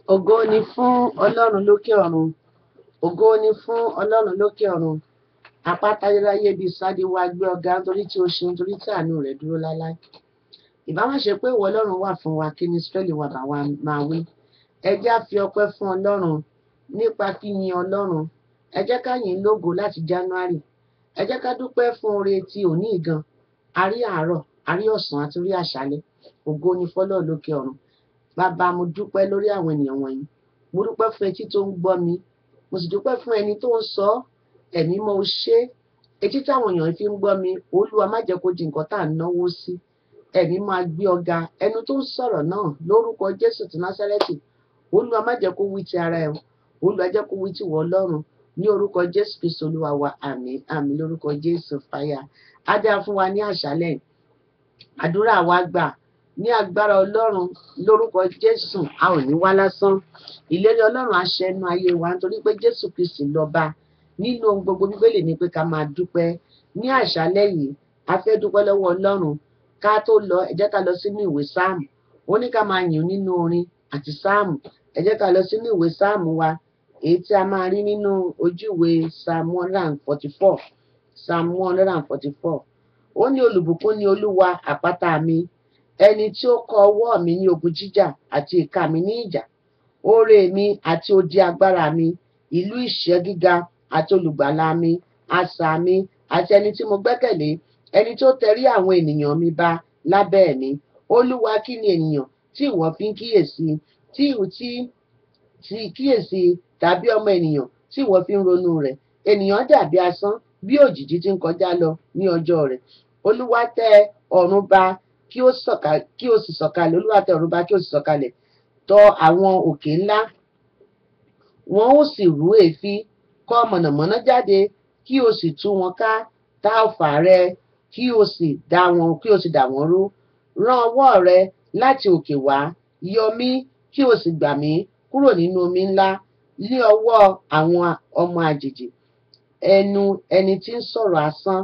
Ògo ni fún Ọlọ́run lókè ọ̀run. Ògo ni fún Ọlọ́run lókè ọ̀run. Àpáta ayérayé bíi sáde wá gbé ọ̀gá nítorí tí o ṣeun, nítorí tí àánú rẹ̀ dúró láéláé. Ìbá má ṣe pé ìwọ Ọlọ́run wà fún wa, kí ni Ísírẹ́lì wà bá wa máa wí. Ẹ jẹ́ á fi ọpẹ́ fún Ọlọ́run nípa yíyin Ọlọ́run. Ẹ jẹ́ ká yìn ín lógo láti January. Ẹ jẹ́ ká dúpẹ́ fún oore ti òní gan. A rí àárọ̀, a rí ọ̀sán, àti rí àṣálẹ́. Ògo ni fọ́lọ́run lókè ọ̀run. Bàbá, mo dúpẹ́ lórí àwọn ènìyàn wọ̀nyí. Mo dúpẹ́ fún etí tó ń gbọ́ mi. Mo sì dúpẹ́ fún ẹni tó ń sọ. Ẹ̀mí mo ṣe. Etí táwọn èèyàn fi ń gbọ́ mi, Olúwa má jẹ́ kó di nǹkan tá à ń náwó sí. Ẹ̀mí máa gbé ọ̀gá. Ẹnu tó ń sọ̀rọ̀ náà lórúkọ Jésù ti Násárẹ́tì. Olúwa má jẹ́ kó wí ti ara ẹ̀. Olúwa jẹ́ kó wí ti wọ Ọlọ́run. Ní orúkọ Jésù Kristi Olúwa wa, àmín, àmín lórúkọ Jésù fàyà. Á dáa fún wa ní àṣálẹ́. Àdúrà wa gbà. Ní agbára Ọlọ́run lórúkọ Jésù, a ò ní wá lásán. Ìlérí Ọlọ́run á ṣẹ nínú ayé wa nítorí pé Jésù Kristi lọ́ba. Nínú ohun gbogbo Bíbélì ni pé ká máa dúpẹ́. Ní àṣálẹ́ yìí, a fẹ́ dúpẹ́ lọ́wọ́ Ọlọ́run. Ká tó lọ, ẹ jẹ́ ká lọ sínú ìwé Sáàmù. Ó ní ká máa yìn nínú orin àti Sáàmù. Ẹ jẹ́ ká lọ sínú ìwé Sáàmù wa, èyí tí a máa rí nínú ojú ìwé Psalm 144. Psalm 144. Ó ní olùbùkún ni Olúwa àpáta mi, ẹni tí ó kọ ọwọ́ mi ní ogun jíjà àti ìka mi ní ìjà. Oore mi àti odi agbára mi, ìlú ìṣẹ́ gíga àti olùgbàlà mi, asà mi àti ẹni tí mo gbẹ́kẹ̀lé, ẹni tí ó tẹrí àwọn ènìyàn mi ba lábẹ́ mi. Olúwa, kí ni ènìyàn tí ìwọ fi ń kíyèsí, tí tí kíyèsí tàbí ọmọ ènìyàn tí ìwọ fi ń ronú rẹ̀? Ènìyàn dàbí asán bí òjìji tí ń kọjá lọ ní ọjọ́ rẹ̀. Olúwa tẹ ọ̀run ba kí ó sì sọ̀kalẹ̀. Olúwa tẹ ọ̀run ba kí ó sì sọ̀kalẹ̀. Tọ àwọn òkè ńlá, wọn ó sì rú èéfín. Kọ mọ̀nàmọ́ná jáde kí o sì tú wọn ká. Ta ọfà rẹ kí o sì dá wọn, kí o sì dà wọ́n rú. Rán ọwọ́ rẹ láti òkè wá, yọ mí kí o sì gbà mí kúrò nínú omi ńlá, ní ọwọ́ àwọn ọmọ àjèjì. Ẹnu ẹni tí ń sọ̀rọ̀ asán,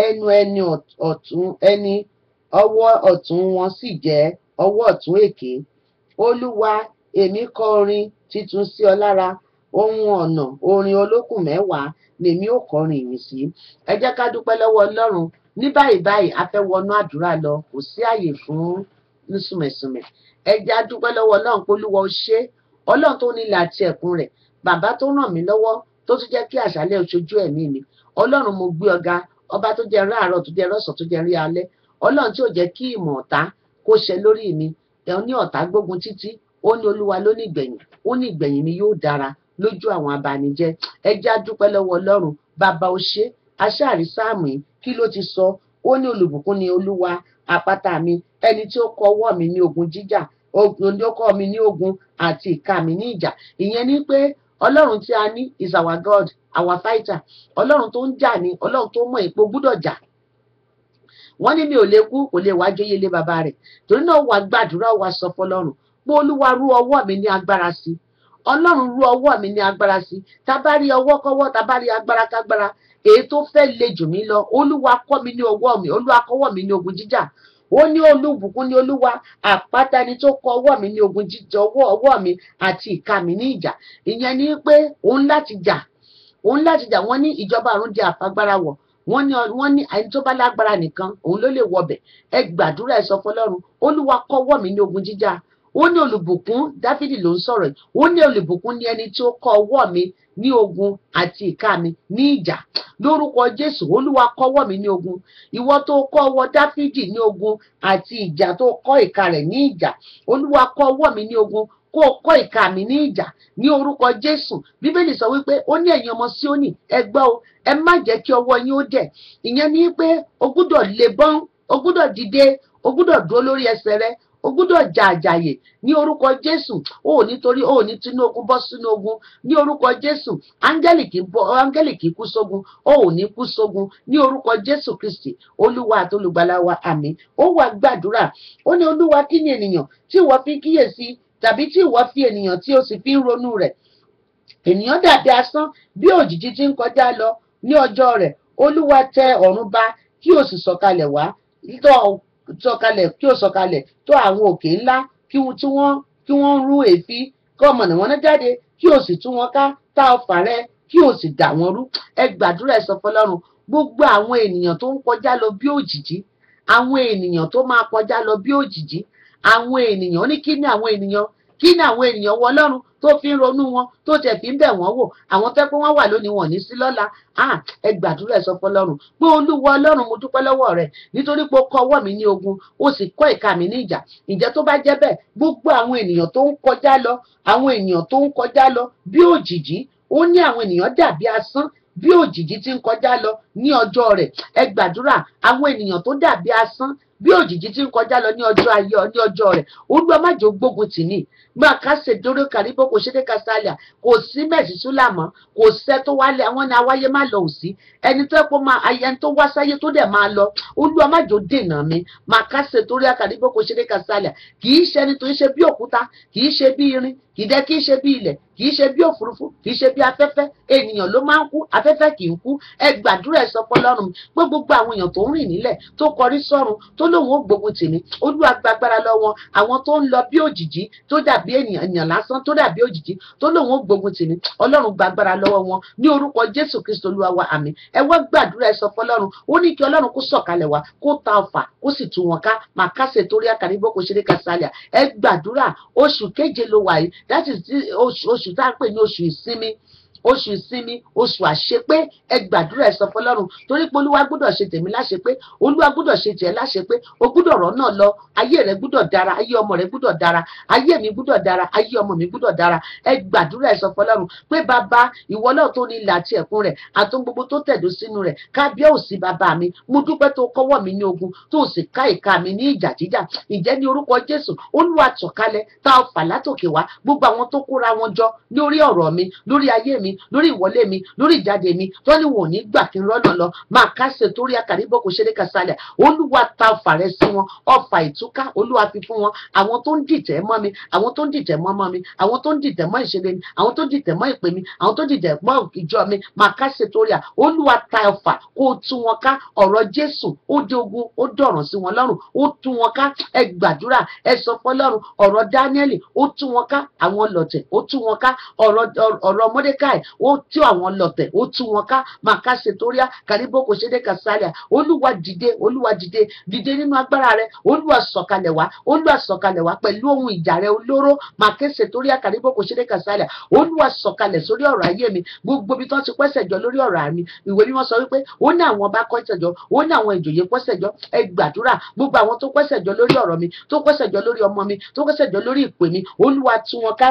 ẹnu ẹni ọ̀tún ẹni ọwọ́ ọ̀tún wọn sì jẹ́ ọwọ́ ọ̀tún èké. Olúwa, èmi kọ orin titun sí ọ lára. Ohun ọ̀nà orin olókùn mẹ́wàá lèmi ó kọrin ìyìn sí. Ẹ jẹ́ ká dúpẹ́ lọ́wọ́ Ọlọ́run. Ní báyìí báyìí, a fẹ́ wọnú àdúrà lọ. Kò sí àyè fún nísùmẹ̀sùmẹ̀. Ẹ jẹ́ á dúpẹ́ lọ́wọ́ Ọlọ́run pé Olúwa ó ṣe. Ọlọ́run tó ní ilẹ̀ àti ẹ̀kún rẹ̀. Bàbá tó ràn mí lọ́wọ́ tó tún jẹ́ kí àṣálẹ́ oṣojú ẹ̀mí mi. Ọlọ́run, mo gbé ọ̀gá. Ọba tó jẹ́ ráàárọ̀, tó jẹ́ rọ́sàn, tó jẹ́ rí alẹ́. Ọlọ́run tí ò jẹ́ kí ìmọ̀ ọ̀tá kó ṣẹ lórí mi. Ẹ ní ọ̀tá gbógun títí. Ó ní Olúwa ló ní ìgbẹ̀yìn. Ó ní ìgbẹ̀yìn mi yóò dára lójú àwọn abanijẹ́. Ẹ jẹ́ á dúpẹ́ lọ́wọ́ Ọlọ́run. Bàbá ó ṣe. Aṣáàrí Sáàmù yìí, kí ló ti sọ? Ó ní olùbùkún ni Olúwa àpáta mi, ẹni tí ó kọ ọwọ́ mi ní ogun jíjà, ogun tí ó kọ́ mi ní ogun àti ìka mi ní ìjà. Ìyẹn ni pé Ọlọ́run tí a ní is our God, our fighter. Ọlọ́run tó ń jà ni, Ọlọ́run tó mọ̀ èpo gbúdọ̀ jà. Wọ́n ní mi ò lè kú, kò lè wá jóyè lé bàbá rẹ̀. Torí náà wà gbàdúrà, wà sọ fọlọ́run pé Olúwa rú ọwọ́ mi ní agbára sí. Ọlọ́run rú ọwọ́ mi ní agbára sí. Tá bá rí ọwọ́ kọ́wọ́, tá bá rí agbára kágbára, èyí tó fẹ́ le jù mí lọ, Olúwa kọ́ mi ní ọwọ́ mi, Olúwa kọ́wọ́ mi ní ogun jíjà. Ó ní olùbùkún ní Olúwa àpáta ẹni tó kọ ọwọ́ mi ní ogun jíjà, ọwọ́ ọwọ́ mi àti ìka mi ní ìjà. Ìyẹn ni pé òun láti jà, òun láti jà. Wọ́n ní ìjọba ọ̀run di àfagbára wọ̀. Wọ́n ní ẹni tó bá lágbára nìkan òun ló lè wọbẹ̀. Ẹ gbàdúrà, ẹ sọ fọ́lọ́run, Olúwa kọ́wọ́ mi ní ogun jíjà. Ó ní olùbùkún, Dáfídì ló ń sọ̀rọ̀ yìí. Ó ní olùbùkún ní ẹni tí ó kọ ọwọ́ mi ní ogun àti ìka mi ní ìjà. Lórúkọ Jésù, Olúwa kọ́wọ́ mi ní ogun. Ìwọ tó kọ́ ọwọ́ Dáfídì ní ogun àti ìjà, tó kọ́ ìka rẹ̀ ní ìjà, Olúwa kọ́ ọwọ́ mi ní ogun, kó o kọ́ ìka mi ní ìjà ní orúkọ Jésù. Bíbélì sọ wípé ó ní ẹ̀yin ọmọ Síónì, ẹ gbọ́ o, ẹ má jẹ́ kí ọwọ́ yín ó dẹ̀. Ìyẹn ni pé o gbúdọ̀ lè bọ́n, o gbúdọ̀ dìde, o gbúdọ̀ dúró lórí ẹsẹ̀ rẹ, o gbúdọ̀ jà àjàyè ní orúkọ Jésù. O ò nítorí o ò ní tinú ogun bọ́ sínú ogun ní orúkọ Jésù. Áńgẹ́lì kì í bọ́, áńgẹ́lì kì í kú sógun, o ò ní kú sógun ní orúkọ Jésù Kristi Olúwa àti olùgbàlà wa, àmín. Ó wá gbàdúrà. Ó ní Olúwa, kí ni ènìyàn tí ìwọ fi kíyèsí, tàbí tí ìwọ fi ènìyàn tí o sì fi ń ronú rẹ̀? Ènìyàn dàbí asán bí òjìji tí ń kọjá lọ ní ọjọ́ rẹ̀. Olúwa tẹ ọ̀run ba kí o sì sọ̀kalẹ̀ wá, tọ́ sọ̀kalẹ̀ kí o sọ̀kalẹ̀ tó àwọn òkè ńlá kí wọ́n rú èéfín. Kọ mọ̀nàmọ́ná jáde kí o sì tú wọn ká, ta ọfà rẹ kí o sì dà wọ́n rú. Ẹ gbàdúrà, ẹ sọ fọ́lọ́run, gbogbo àwọn ènìyàn tó ń kọjá lọ bí òjìjí, àwọn ènìyàn tó máa kọjá lọ bí òjìjí, àwọn ènìyàn ní kí ni àwọn ènìyàn, kí ni àwọn ènìyàn wọ Ọlọ́run tó fi ń ronú wọn, tó tẹ̀ fi ń bẹ̀ wọ́n wò, àwọn tẹ́ pé wọ́n wà lónìí wọn ní sí lọ́la. Ẹ gbàdúrà, ẹ sọ fọ́lọ́run pé Olúwa Ọlọ́run, mo dúpẹ́ lọ́wọ́ rẹ nítorí pé ó kọ́ ọwọ́ mi ní ogun, ó sì kọ́ ìka mi ní ìjà. Ǹjẹ́ tó bá jẹ́ bẹ́ẹ̀, gbogbo àwọn ènìyàn tó ń kọjá lọ, àwọn ènìyàn tó ń kọjá lọ bí òjìjí, ó ní àwọn ènìyàn dàbí asán bí òjìjí tí ń kọjá lọ ní ọjọ́ rẹ̀. Ẹ gbàdúrà, àwọn ènìyàn tó dàbí asán bí òjìjí tí ń kọjá lọ ní ọjọ́ ayé ní ọjọ́ rẹ̀, Olúwa má jẹ́ ó gbógun tì mí. Gbà kásẹ̀ dóró kàríbó kò ṣe é kásálà, kò sí mẹ̀sísúlà mọ́, kò sẹ́ tó wálé àwọn ní awáyé má lọ òsì, ẹni tó kó máa ayé, ẹni tó wá sáyé tó dẹ̀ máa lọ, Olúwa má jẹ́ ó dènà mi. Mà kásẹ̀ torí àkàríbó kò ṣe é kásálà, kì í ṣe ẹni tó ń ṣe bí òkúta, kì í ṣe bí irin, kì í dẹ́ kì í ṣe bí ilẹ̀, kì í ṣe bí òfurufú, kì í ṣe bí afẹ́fẹ́. Ènìyàn ló máa ń kú, afẹ́fẹ́ kì í kú. Ẹ gbàdúrà, ẹ sọ fọ́lọ́run pé gbogbo àwọn èèyàn tó ń rìn nílẹ̀, tó kọrí sọ́run, tó lóun ó gbógun tì mí, Olúwa gbàgbára lọ wọn. Àwọn tó ń lọ bí òjìjí, tó dàbí ènìyàn lásán, tó dàbí òjìjí, tó lóun ó gbógun tì mí, Ọlọ́run gbàgbára lọ́wọ́ wọn ní orúkọ Jésù Kristo Olúwa wa, àmín. Ẹ wá gbàdúrà, ẹ sọ fọ́lọ́run, ó ní kí Ọlọ́run kó sọ̀kalẹ̀ wá, kó ta ọfà, kó sì tú wọn ká. Màkàsẹ̀ torí àkàríbó kò ṣeré kàsálà. Ẹ gbàdúrà, oṣù keje ló wà yìí, that is oṣù tá a pè ní oṣù ìsinmi, oṣù ìsinmi, oṣù àṣepé. Ẹ gbàdúrà, ẹ sọ fọ́lọ́run, torí pé Olúwa gbọ́dọ̀ ṣe tèmi láṣepé, Olúwa gbọ́dọ̀ ṣe tiẹ̀ láṣepé. O gbọ́dọ̀ rọ́nà lọ, ayé rẹ gbọ́dọ̀ dára, ayé ọmọ rẹ gbọ́dọ̀ dára, ayé mi gbọ́dọ̀ dára, ayé ọmọ mi gbọ́dọ̀ dára. Ẹ gbàdúrà, ẹ sọ fọ́lọ́run pé bàbá, ìwọ náà tó ní ilẹ̀ àti ẹ̀kún rẹ̀ àti ohun gbogbo tó tẹ̀dó sínú rẹ̀, kábíyèsí bàbá mi, mo dúpẹ́ tó kọ́wọ́ mi ní ogun, tó sì ká ìka mi ní ìjà jíjà. Ǹjẹ́ ní orúkọ Jésù, Olúwa sọ̀kalẹ̀, ta ọfà látòkè wá, gbogbo àwọn tó kóra wọn jọ lórí ọ̀rọ̀ mi, lórí ayé mi, lórí ìwọlé mi, lórí ìjáde mi, tó ní wọn ò ní gbà kí n rọ́nà lọ, máa kásẹ̀ torí àkàríbọ̀ kò ṣeré kásálẹ̀, Olúwa ta ọfà rẹ sí wọn, ọfà ìtúká Olúwa fi fún wọn. Àwọn tó ń dìtẹ̀ mọ́ mi, àwọn tó ń dìtẹ̀ mọ́ ọmọ mi, àwọn tó ń dìtẹ̀ mọ́ ìṣeré mi, àwọn tó ń dìtẹ̀ mọ́ ìpè mi, àwọn tó ń dìtẹ̀ mọ́ ìjọ mi, máa kásẹ̀ torí à, Olúwa ta ọfà kó o tú wọn ká. Ọ̀rọ̀ Jésù ó dé ogun, ó dọ̀ràn sí wọn lọ́rùn, ó tú wọn ká. Ẹ gbàdúrà, ẹ sọ fọ́lọ́run, ọ̀rọ̀ Dáníẹ́lì ó tú wọn ká, àwọn lọ̀tẹ̀, ó tú wọn ká. Ọ̀rọ̀ Mọ́dékáì ó tú àwọn lọ̀tẹ̀, ó tú wọn ká. Màkàsẹ̀tóríà kàríbókò ṣẹ́dẹ̀ kàsálẹ̀. Olúwa dìde, Olúwa dìde, dìde nínú agbára rẹ. Olúwa sọ̀kalẹ̀ wá, Olúwa sọ̀kalẹ̀ wá pẹ̀lú ohun ìjà rẹ olóró. Màkàsẹ̀tóríà kàríbókò ṣẹ́dẹ̀ kàsálẹ̀. Olúwa sọ̀kalẹ̀ sórí ọ̀rọ̀ ayé mi, gbogbo ibi tó ti pẹ́sẹ̀ jọ lórí ọ̀rọ̀ mi. Ìwé mímọ́ sọ wípé ó ní àwọn ọba kọ́sẹ̀ jọ, ó ní àwọn ìjòyè kọ́sẹ̀ jọ. Ẹ gbàdúrà, gbogbo àwọn tó kọ́sẹ̀ jọ lórí ọ̀rọ̀ mi, tó kọ́sẹ̀ jọ lórí ọmọ mi, tó kọ́sẹ̀ jọ lórí ìpè mi, Olúwa tú wọn ká.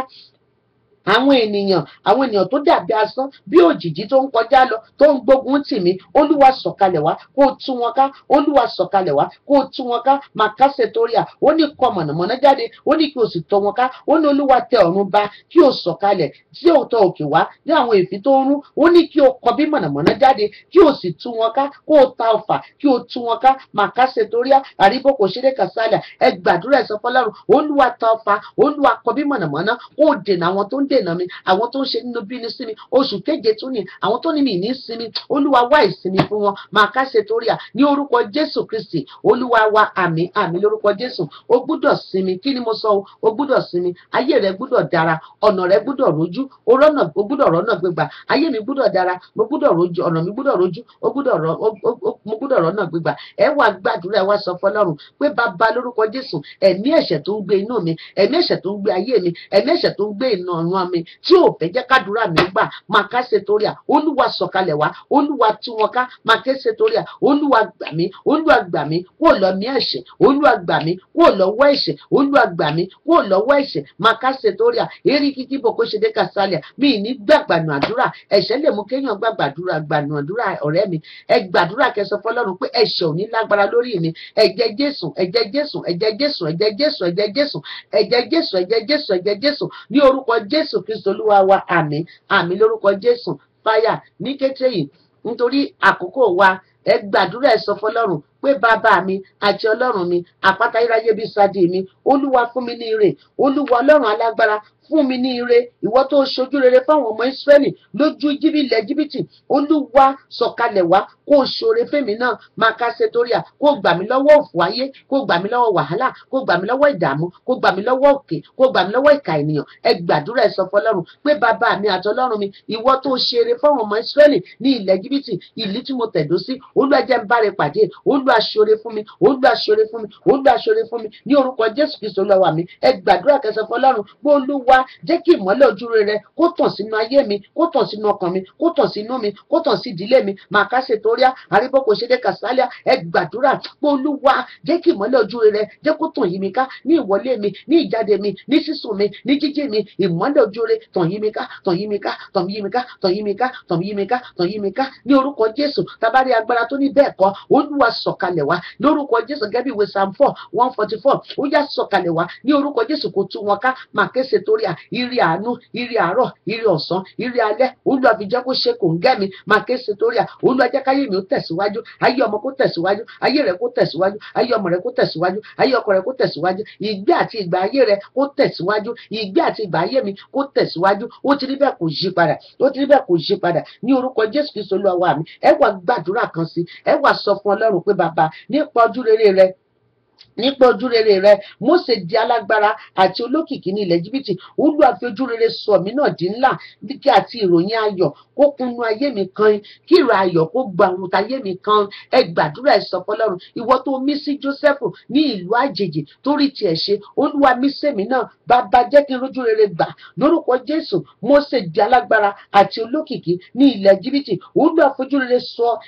Àwọn ènìyàn, àwọn ènìyàn tó dàbí asán bí òjìjí tó ń kọjá lọ, tó ń gbógun tì mí, Olúwa sọ̀kalẹ̀ wá kó o tú wọn ká. Olúwa sọ̀kalẹ̀ wá kó o tú wọn ká. Màkàsẹ̀tóríà, ó ní kọ mọ̀nàmọ́ná jáde, ó ní kí o sì tọ́ wọn ká. Ó ní Olúwa tẹ ọ̀run ba, kí o sọ̀kalẹ̀ tí o tọ òkè wá ní àwọn èéfín tó ń rún. Ó ní kí o kọ bí mọ̀nàmọ́ná jáde, kí o sì tú wọn ká, kó o ta ọfà, kí o tú wọn ká. Màkàsẹ̀tóríà àríbó kò ṣeré kàsálà. Ẹ gbàdúrà, ẹ sọ fọ́lọ́run, Olúwa ta ọfà, Olúwa kọ bí mọ̀nàmọ́ná, kó o dènà àwọn tó ń dènà mi, àwọn tó ń ṣe nínú bíní sí mi. Oṣù keje tún ni, àwọn tó ní mi ní sinmi, Olúwa wá ìsinmi fún wọn. Màkàsẹ̀tóríà ní orúkọ Jésù Kristi Olúwa wa, àmín, àmín lórúkọ Jésù. O gbúdọ̀ sinmi. Kí ni mo sọ o? O gbúdọ̀ sinmi. Ayé rẹ gbúdọ̀ dára, ọ̀nà rẹ gbúdọ̀ rójú, o rọ́nà, o gbúdọ̀ rọ́nà gbégbà. Ayé mi gbúdọ̀ dára, mo gbúdọ̀ rójú, ọ̀nà mi gbúdọ̀ rójú, o gbúdọ̀ rọ́ mo gbúdọ̀ rọ́nà gbégbà. Ẹ wá gbàdúrà, ẹ wá sọ fọ́lọ́run pé bàbá, lórúkọ Jésù, ẹ̀mí ẹ̀ṣẹ̀ tó ń gbé inú mi, ẹ̀mí ẹ̀ṣẹ̀ tó ń gbé ayé mi, ẹ̀mí ẹ̀ṣẹ̀ tó ń gbé iná ọ̀run mi, tí ò fẹ́ jẹ́ kádùúrà mi gbà, màkàsẹ̀tóríà, Olúwa sọ̀kalẹ̀ wá, Olúwa tú wọn ká. Màkàsẹ̀tóríà, Olúwa gbà mí, Olúwa gbà mí kúrò lọ́mí ẹ̀ṣẹ̀, Olúwa gbà mí kúrò lọ́wọ́ ẹ̀ṣẹ̀, Olúwa gbà mí kúrò lọ́wọ́ ẹ̀ṣẹ̀. Màkàsẹ̀tóríà eré kíkí bò kó ṣe dé kàsálẹ̀. Mi ní gbàgbànú àdúrà. Ẹ̀ṣẹ̀ lè mú kéèyàn gbàgbàdúrà gbànú àdúrà. Ọ̀rẹ́ mi, ẹ gbàdúrà, kẹsọ fọ́lọ́run pé ẹ̀ṣẹ̀ ò ní lágbára lórí mi. Ẹ̀jẹ̀ Jésù, ẹ̀jẹ̀ Jésù, ẹ̀jẹ̀ Jésù, ẹ̀jẹ̀ Jésù, ẹ̀jẹ̀ Jésù, ẹ̀jẹ̀ Jésù, ẹ̀jẹ̀ Jésù, ẹ̀jẹ̀ Jésù ní orúkọ Jésù Kristo Olúwa wa, àmín, àmín lórúkọ Jésù. Fáyà ní kété yìí, nítorí àkókò wa, ẹ gbàdúrà, ẹ sọ fọ́lọ́run pé bàbá mi àti Ọlọ́run mi, àpáta ayérayé bí sáàdì mi, Olúwa fún mi ní ire, Olúwa Ọlọ́run alágbára fún mi ní ire, ìwọ tó ṣojú rere fáwọn ọmọ Ísírẹ́lì lójú ilẹ̀ Íjíbítì, Olúwa sọ̀kalẹ̀ wá kó o ṣoore fẹ́mi náà, Makasetoria, kó o gbà mí lọ́wọ́ òfò ayé, kó o gbà mí lọ́wọ́ wàhálà, kó o gbà mí lọ́wọ́ ìdààmú, kó o gbà mí lọ́wọ́ òkè, kó o gbà mí lọ́wọ́ ìkà ènìyàn. Ẹ gbàdúrà, ẹ sọ fọ́lọ́run pé bàbá mi àti Ọlọ́run mi, ìwọ tó ṣeré fáwọn ọmọ Ísírẹ́lì ní ilẹ̀ Íjíbítì, ìlú tí mo tẹ̀dó sí, Olúwa jẹ́ n bá rẹ pàdé, Olúwa ṣoore fún mi, Olúwa ṣoore fún mi, Olúwa ṣoore fún mi ní orúkọ Jésù Kristi Olúwa mi. Ẹ gbàdúrà kẹsàn fọ́lọ́run pé Olúwa jẹ́ kí ìmọ́lẹ̀ ojú rere kó tàn sínú ayé mi, kó tàn sínú ọkàn mi, kó tàn sínú mi, kó tàn sí ìdílé mi. Makasetoria, àríbọ̀kọ̀ ṣẹlẹ̀ kàsálíà. Ẹ gbàdúrà pé Olúwa jẹ́ kí ìmọ́lẹ̀ ojú rere jẹ́ kó tàn yí mi ká ní ìwọlé mi, ní ìjáde mi, ní sísùn mi, ní jíjí mi. Ìmọ́lẹ̀ ojú rere tàn yí mi ká, tàn yí mi ká, tàn yí mi ká, tàn yí mi ká, tàn yí mi ká, tàn yí mi ká ní orúkọ Jésù. Tabari agbára tó ní bẹ́ẹ̀ kọ́, Olúwa sọ̀kalẹ̀ wá lórúkọ Jésù gẹ́gẹ́ bí ìwé Psalm 4 144. Ó yá, sọ̀kalẹ̀ wá ní orúkọ Jésù kó tú wọn ká. Makasetoria, ire àánú, ire àárọ̀, ire ọ̀sán, ire alẹ́, Olúwa fi jẹ́ kó ṣe kò ń gẹ́ mi. Makasetoria, Olúwa jẹ́ káyé mi ó tẹ̀síwájú, ayé ọmọ kó tẹ̀síwájú, ayé rẹ̀ kó tẹ̀síwájú, ayé ọmọ rẹ̀ kó tẹ̀síwájú, ayé ọkọ rẹ̀ kó tẹ̀síwájú, ìgbé àti ìgbà ayé rẹ̀ kó tẹ̀síwájú, ìgbé àti ìgbà ayé mi kó tẹ̀síwájú. Ó ti rí bẹ́ẹ̀, kò yí padà. Ó ti rí bẹ́ẹ̀, kò yí padà ní orúkọ Jésù Kristi Olúwa wa mi. Ẹ wá gbàdúrà kan sí, ẹ wá sọ fún Ọlọ́run pé bàbá, nípa ojú rere rẹ, nípa ojú rere rẹ, Mósè di alágbára àti olókìkí ní ilẹ̀ Íjíbítì. Olúwa fi ojú rere sọ mí náà di ńlá, kí àti ìròyìn ayọ̀ kó kúnnú ayé mi kan, kí ìrọ̀ ayọ̀ kó gba ohun tayé mi kan. Ẹ gbàdúrà, ẹ sọ fọ́lọ́run, ìwọ tó mí sí Jósẹ́fù ní ìlú àjèjì torí tiẹ̀ ṣe, Olúwa mí sèmi náà, bàbá, jẹ́ kí n rójú rere gbà lórúkọ Jésù. Mósè di alágbára àti olókìkí ní ilẹ̀ Íjíbítì. Olúwa fojú rere sọ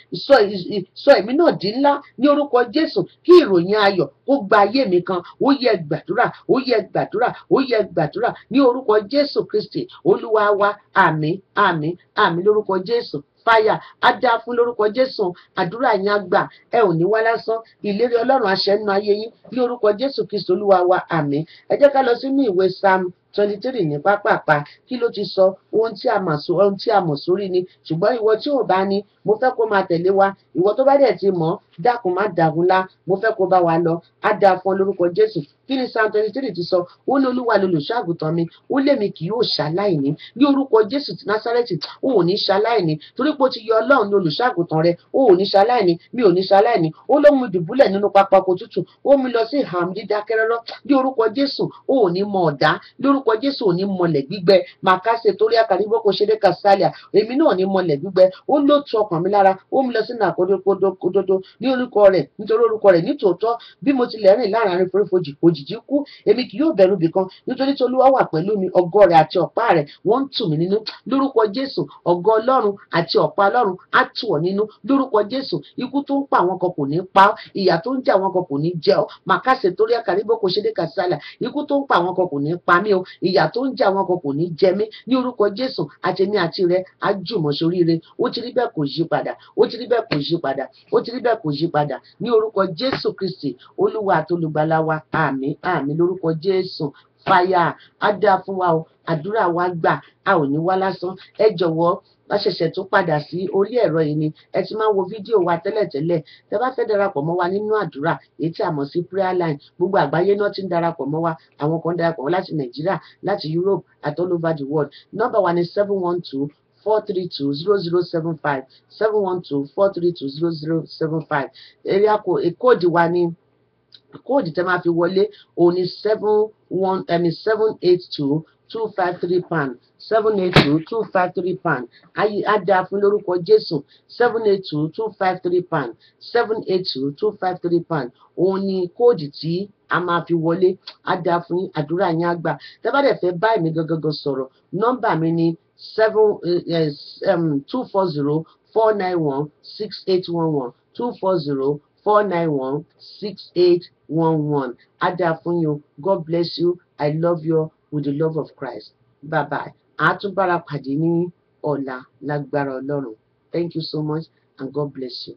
èmi náà di ńlá ní orúkọ Jésù, kí ìròyìn ayọ̀ kó gba ayé mi kan. Ó yẹ gbàdúrà, ó yẹ gbàdúrà, ó yẹ gbàdúrà ní orúkọ Jésù Kristi Olúwa wa. Àmín, àmín, àmín lórúkọ Jésù. Fáyà á dá fún lórúkọ Jésù. Àdúrà yín á gbà, ẹ ò ní wá lásán. Ìlérí Ọlọ́run àṣẹ nínú ayé yín ní orúkọ Jésù Kristi Olúwa wa. Àmín. Ẹ jẹ́ ká lọ sínú ìwé Psalm 23 ní pápápá. Kí ló ti sọ? Ohun tí a mọ̀, ohun tí a mọ̀ sórí ni, ṣùgbọ́n ìwọ tí ò bá ní, mo fẹ́ kó máa tẹ̀lé wa. Ìwọ tó bá dẹ̀ ti mọ̀, dákun, má dàgúnlá, mo fẹ́ kó bá wa lọ. Á dáa fún ọ lórúkọ Jésù. Kí ni Psalm 23 ti sọ? Ó ní Olúwa lolùṣọ́ àgùntàn mi, ó lémi kì yóò ṣaláìní ní orúkọ Jésù ti Násárẹ́tì. Ó ò ní ṣaláìní torí pé ó ti yọ Ọlọ́run ní olùṣọ́ àgùntàn rẹ. Ó ò ní ṣaláìní, mi ò ní ṣaláìní. Ó ló mú dùbúlẹ̀ nínú pápá oko tútù, ó mú lọ sí ìhàm dídákẹ́rọ́rọ́ ní orúkọ Jésù. Ó ò ní mọ ọ̀dá lórúkọ Jésù, ò ní mọlẹ̀ gbígbẹ. Màkàsè torí àkàríbó kò ṣe dé kàsálíà, èmi náà ní mọlẹ̀ gbígbẹ. Ó ló tu ọkàn mi lára, ó mú lọ sínú àkódódó ní orúkọ rẹ̀, nítorí orúkọ rẹ̀. Nítòótọ́, bí mo tilẹ̀ rìn láàrin àfonífojì òjìji ikú, èmi kì yóò bẹ̀rù ibìkan, nítorí tí Olúwa wà pẹ̀lú mi. Ọ̀gọ rẹ̀ àti ọ̀pá rẹ̀, wọ́n ń tù mí nínú lórúkọ Jésù. Ọ̀gọ Ọlọ́run àti ọ̀pá Ọlọ́run á tù ọ́ nínú lórúkọ Jésù. Ikú tó ń pa àwọn kan kò ní pa ọ́, ìyà tó ń jẹ àwọn kan kò ní jẹ ọ́. Màkàsè torí àkàríbó kò ṣe dé kàsálà, ikú tó ń pa àwọn kan kò ní pa mí o, ìyà tó ń jẹ àwọn kan kò ní jẹ mí ní orúkọ Jésù. Àtèmi àti rẹ á jùmọ̀ sóríire. Ó ti rí bẹ́ẹ̀, kò yí padà. Ó ti rí bẹ́ẹ̀, kò yí padà. Ó ti rí bẹ́ẹ̀, kò yí padà ní orúkọ Jésù Kristi Olúwa àti Olùgbàlà wa. Àmín, àmín lórúkọ Jésù. Fàyà á dáa fún wa o. Àdúrà wa gbà, a ò ní wá lásán. Ẹ jọ̀wọ́, a ṣẹ̀ṣẹ̀ tún padà sí orí ẹ̀rọ yìí ni. Ẹ ti máa ń wo fídíò wa tẹ́lẹ̀tẹ́lẹ̀. Tẹ́ bá fẹ́ darapọ̀ mọ́ wa nínú àdúrà, èyí tí a mọ̀ sí prayer line, gbogbo àgbáyé náà ti ń darapọ̀ mọ́ wa. Àwọn kan darapọ̀ mọ́ láti Nàìjíríà, láti Europe àti all over the world. Nọ́mbà wa ni 712-432-0075, 712-432-0075. Area code wa ní, code tẹ́ máa fi wọlé òun ní 71, I mean, 782-253#, 782-253#. Ayé á dáa fún lórúkọ Jésù. 782-253#, 782-253#, òun ni code tí a máa fi wọlé. Á dáa fún yín, àdúrà yín á gbà. Tẹ́ bá dẹ̀ fẹ́ bá èmi gangan sọ̀rọ̀, nọ́mbà mi ni seven 240-491-6811, 240-491-6811. Á dáa fún yín o. God bless you. I love you with the love of Christ. Bye bye. A tún bára pàdé ní ọ̀la lágbára Ọlọ́run. Thank you so much and God bless you.